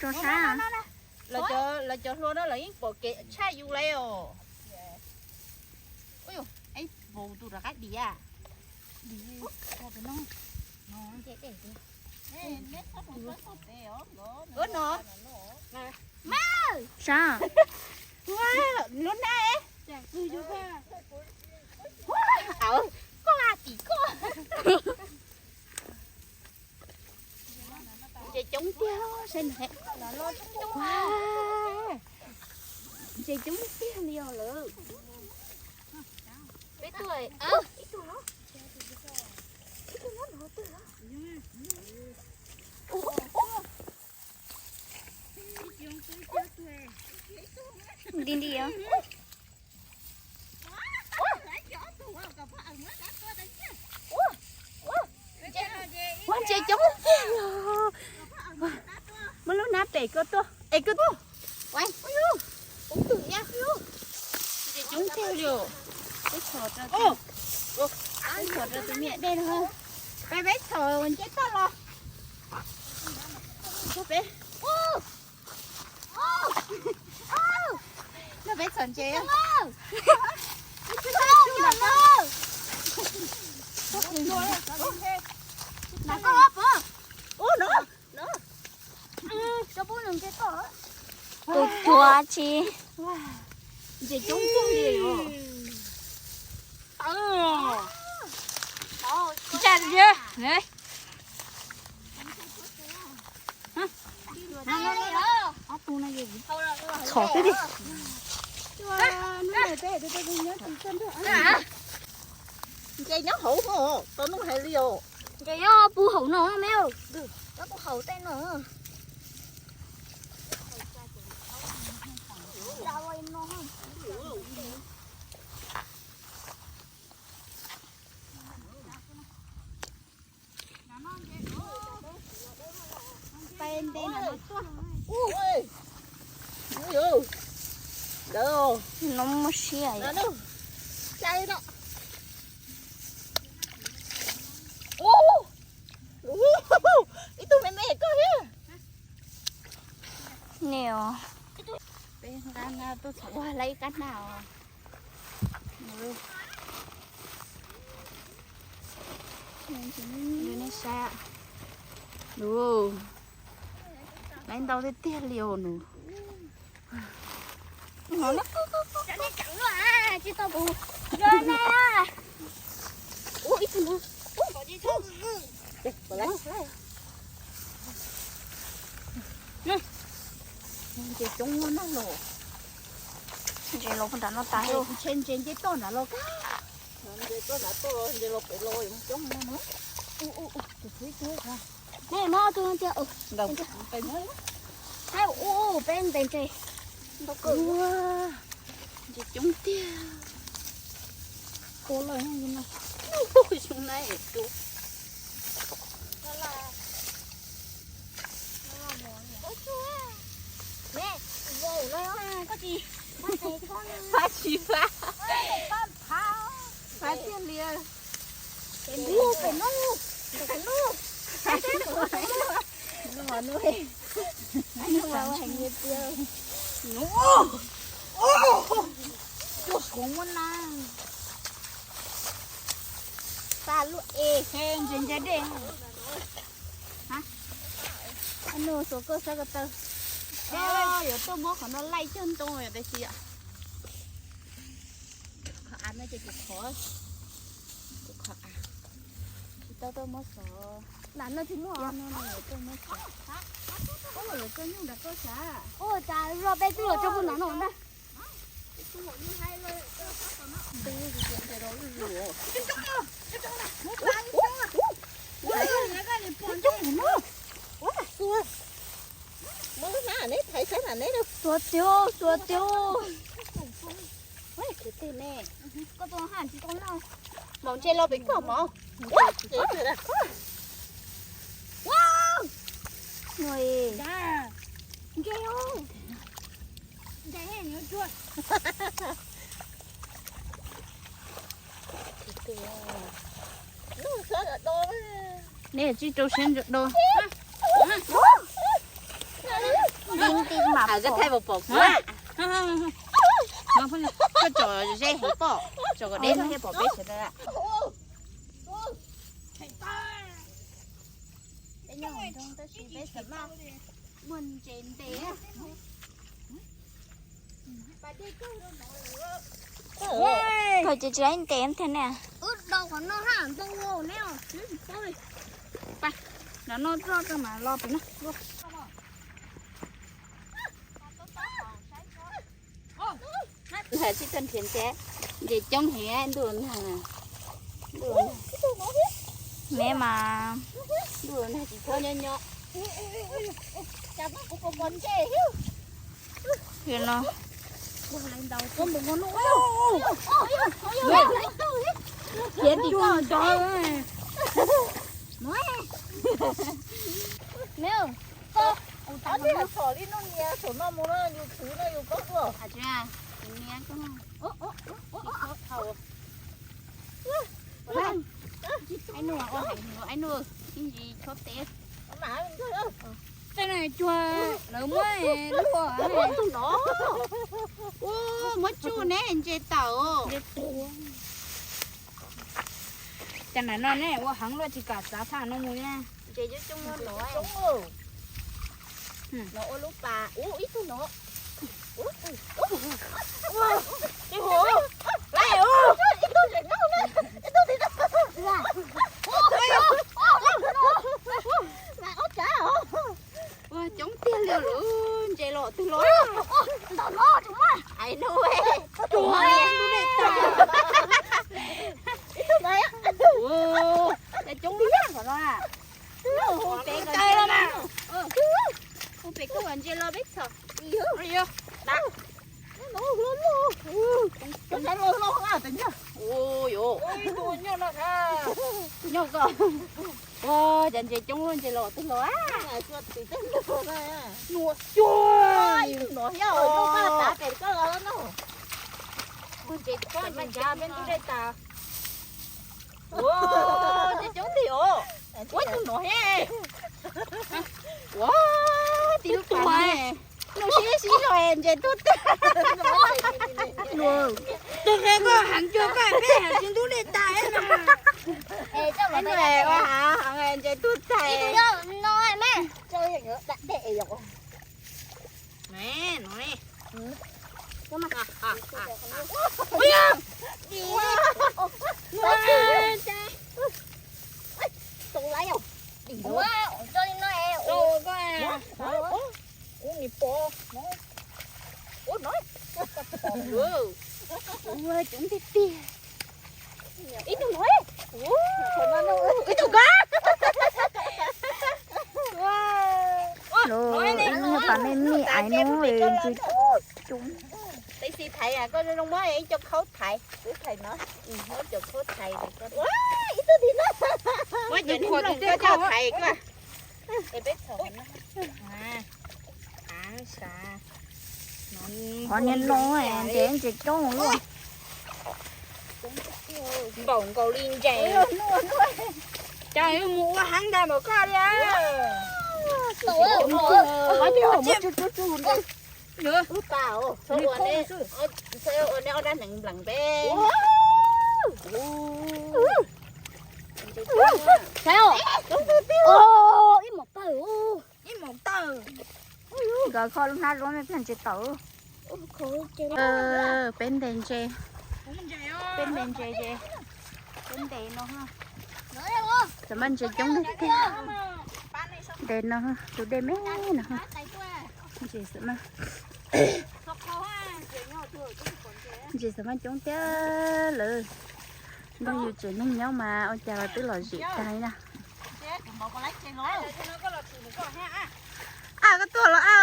Rau sab. Lawv cov hlua no lawv yeej pom kev tshaj yus li os. Ub, ib puas tus rov qab dim. Ua no. Sab. Lub nab. Koj tim koj. Ntses coob tiag, saib na. Ntses coob tiag li os lawm. Peb tuaj, ib tug no. Nti nti os. Ua ntses coob tiag li. Muab lub nab pem koj tuaj, es koj tuaj. Ntses coob tiag li. Peb txhom rau, peb txhom rau tus niam dej no. Peb, peb txhom ntses toj los. Peb, no peb txhom ntses. Ub no, no. Tus cuav tsis. Ntses coob tiag li os. Txhom xwb di. Ntses nyob hauv, tau nug hais li os. Ntses nyob puag hauv no me. Nyob puag hauv tej no. No muaj siab. Ib tug me me koj thiab. Ne os. Peb nqa tuaj txhom ua lawv ib kab naj os. Nej saib, lawv ntau tiag tiag li os nus. Ntses coob no los. Ntses los nram no tas. Ntshe ntses nce toj nram los kab. Ntses toj nram toj los, ntses los pem los coob no. Nej no tus no tiag. Saib ua peb ntes ntses. Ntses coob tiag. Ua lawm no. Xyoo na tus. Fab tsis fab. Fab tiag li. Pem nub, pem nub, pem nub. Nub, nub, nub, nub, nub, muab na. Xa lub es he ntses ntses dej. Nus xuas koj sab ko taw. Yuav tuaj muab qhov no laij cog ntoo yom, tab sis yom, qhov av no ces kuv khov, kuv khov av, tsis tau tuaj muab xov. Nram no tsis muaj. Tuaj muab xov. Ua lawv txog nyuj nram koj sav. Ua cas zoj peb twb los tso pug nram no ntag. Xuav tiag, xuav tiag. Maum ntses los pem koj maum. Neb tsis rau siab ntso do. Koj tsom ze heev pom, tsom kom deb thiaj pom peb sawv daws. Peb nyob hauv nroog tab sis peb tseem muaj ntses ntes. Koj ces tsis laib ntes thiab ne. Wb do qhov no ha, ntoo ne. Nram no txog tso mas los pem no. Tsis tau nrhiav ntses, ntses coob heev ntuj nag. Me mas ntuj nag tsis txhob nyob nyob. Yog no. Khiav tim koj ntov. Me, koj, kuv txhob li no nias saum no mus no yus khwv no yus koj tuaj. Aib nus ua heev, aib nus ib ntsis chob teb. Tej no cuag lawv muab luaj. Ua muab tsuj ne ntses tawm. Cas nram no ne ua heev luaj tsis kam txav thaj no mus ne. Ntses coob coob no. Los ua lub pas ub ib tug no. Ib tug ntses no, ib tug ntses no. Ua coob tiag li lawm, ntses los twg los. Ntawm no, ais no, cuag li ntuj dej tag. Ua coob li qhov no. Hu pem koj ntses los, hu pem koj ntses los peb txhom. Ua yog, ua cas ntses coob luaj, ntses los twg los. Nua cuag, ntses coob ntsia peb ntuj dej tas. Ua ntses coob tiag os. Ua tug no thiab. Ua tib lub pas ne. Tsis los ntses tuag tag. Tus qe koj heev cuag koj peb heev tsis ntub dej tag. Ua hav heev ntses tuag tag. Ua coob tiag tiag. Ib tug no, ib tug kab. Los ib nyuag pas me me ais no ntses coob coob. Tej xis thaiv koj zoo muab ib co khaub thaiv, kuv thaiv no, muab cov khaub thaiv, muab cov niag nplooj koj coj thaiv koj. Qhov niag no ntses ntses coob luaj. Npaum nkaus li ntses. Cas yuav mus ua heev ntag npaum koj li. Ua neb ob rab hneev nplees peb. Saib, ib maum tawm. Ib maum tawm. Nkawd kho lub hnab zoo me pliag ntses tawm. Peb ntes ntses, peb ntes ntses ces, peb ntes no, txawm mas ntses coob tiag tiag. Ntes no, tus dej me no, ntses xwb mas, ntses xav mas coob thiab lawm. Nrog yus tsev neeg nyob mas ua cas los twb lom zem tag li na. A, koj tuaj los a.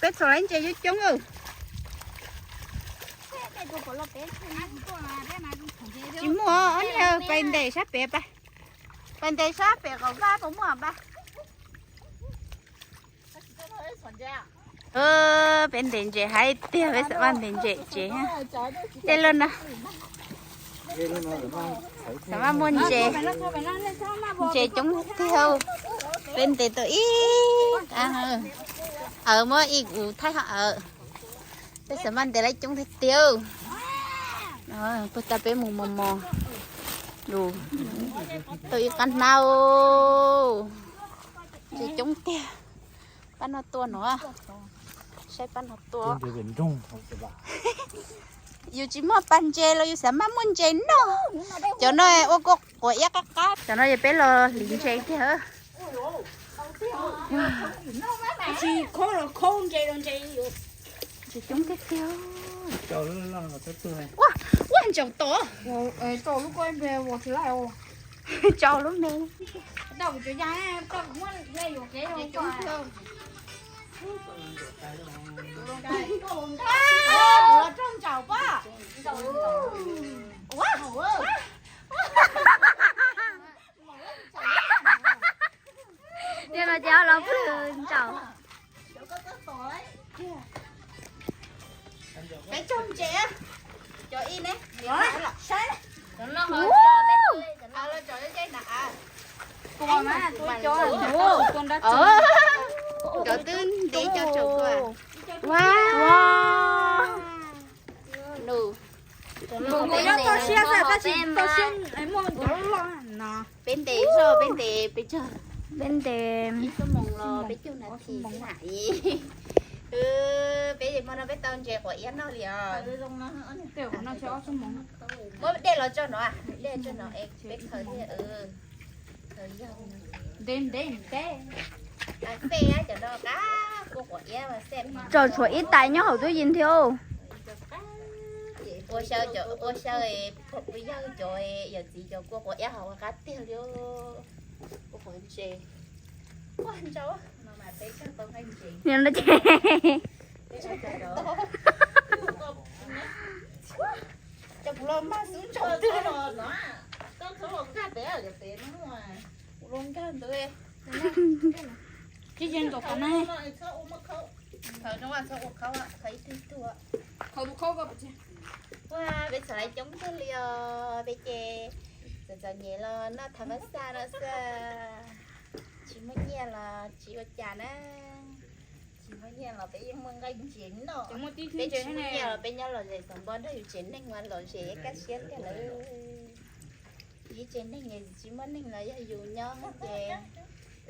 Peb txhom lawv ntses coob coob. Tsis muaj, ob niag pais ntes sab pem pais. Pais ntes sab pem qaum vaj puas muaj pab. Peb ntes ntses hais tiag, peb xav mas ntes ntses tsev. Dej loj no. Xav mas muaj ntses, ntses coob tiag. Peb ntes tau ib qab, awv muab ib kum thaij hov awv. Peb xav mas ntes lawv coob tiag tiag. Puag ta peb mus mos mos lus, tau ib qab hnab. Ntses coob tiag. Pab no tua no, saib pab no tua. Yus tsis muaj pas ntses los yus xav mas muaj ntses noj. Cov no ua kua quav iab qab qab. Cov no yog peb los hliv ntses tiag. Tsis khaub los khaub ntses los ntses. Ntses coob tiag tiag. Ua, ua ntsaum tom. Tsaus lub me. Yog no ces los plhws ntsaum. Peb cog ntses, cov ib ne, cov twb ntev cog tsaum kua. Ua, nus, peb ntes zoj, peb ntes pes tsawg? Peb ntes ib xuab moos los peb caug nas this xwb na. Peb hmo no peb tau ntses quav iab noj li os. Muab dej los tso no, dej tso no es peb khaws thiab. Ntev ntev ntev. Fej cov no qab kua quav iab mas xej. Tso tshuav ib tais nyob hauv tub yis thiab. Ua xyaw cov, ua xyaw, ua yawg cov yawm txiv cov kua quav iab hauv qab tiag li. Kua quav ntses. Ua ntsaum no mas peb cog tau nqaij ntses. Cov kuv los mas xub ntsaum twg no. Koj txhob los nkag pem, pem no. Kuv los nkag ntawd. Tsis yeej nkaus qhov no. Khaws no txhob ua khaub, khaws ib tug ib tug. Ua peb txhom lawv coob tiag li os, peb ces txom txom nyem los noj thav mab xaj no xwb. Tsis muaj nyiaj. Los tsis ua cas na, tsis muaj nyiaj los peb yeej muaj nqaij ntses noj. Peb tsis muaj nyiaj los peb nyob lom zem xav npoj nrog yus tsev neeg mas lom zem kaj siab tiag lawm. Yus tsev neeg tsis muaj neeg los yog yus nyob ces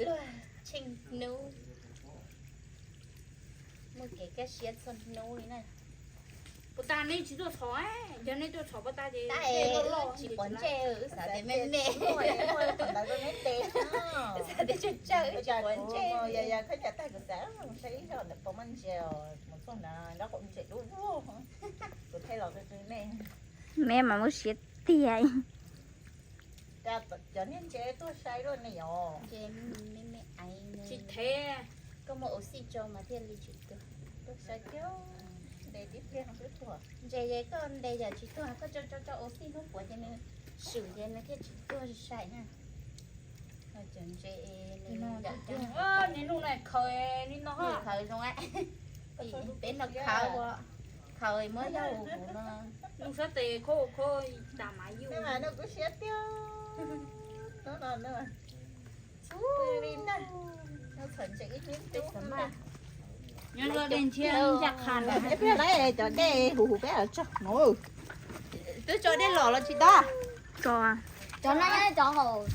luag tsheej hnub, muaj kev kaj siab txhua hnub li na. Puas tas nej tsis tuaj txhom? Yog nej tuaj txhom puas tas ces tsis pom ntsej, wb xav tias me me, xav tias tsawg tsawg tsis pom ntsej. Yog yog koj cas tag kuv xav saib ib zaug ntawm pom muaj ntses os, mus txog na nrab qaum ntses dub dub. Kuv thaij los qw qw nej. Me mas muaj siab tiag. Cov niag ntses tuaj sai luaj ne yom. Tsis thev. Koj muaj ua xij tso mas thiaj li tsis tuag. Tuaj sai thiab, ntes tib pliag xwb tuag. Ntses es koj ntes yam tsis tuag, koj tso tso tso ua xij hnub puav ces nws swm ces nws thiaj tsis tuag sai na. Cov ntses niaj hnub no khaws li no, khaws zoo, peb no khaws, khaws muab yog huv no. Nug sab tes khob khob tas mas yug. Nug kuv siab tiag. Nub no nug li na, nug txhom ntses ib hnub tub mas. Nyob zoj dej ntshiab ncaj qha na. Peb laib cov dej huv huv peb los tso no. Twb tso dej los los tsis tau. Tso, cov no cov haus.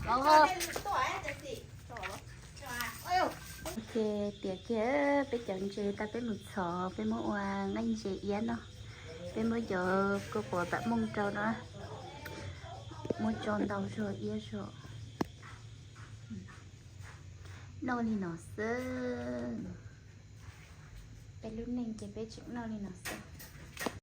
Ok, tiam kiag peb cov ntses tag peb mus txhom, peb muab ua nqaij ntses iab no. Peb muab cov kua puas pam mooj rau no, muab tso ntau zog iab zog. Noj li no xwb. Peb lub neej ces peb tseem noj li no xwb.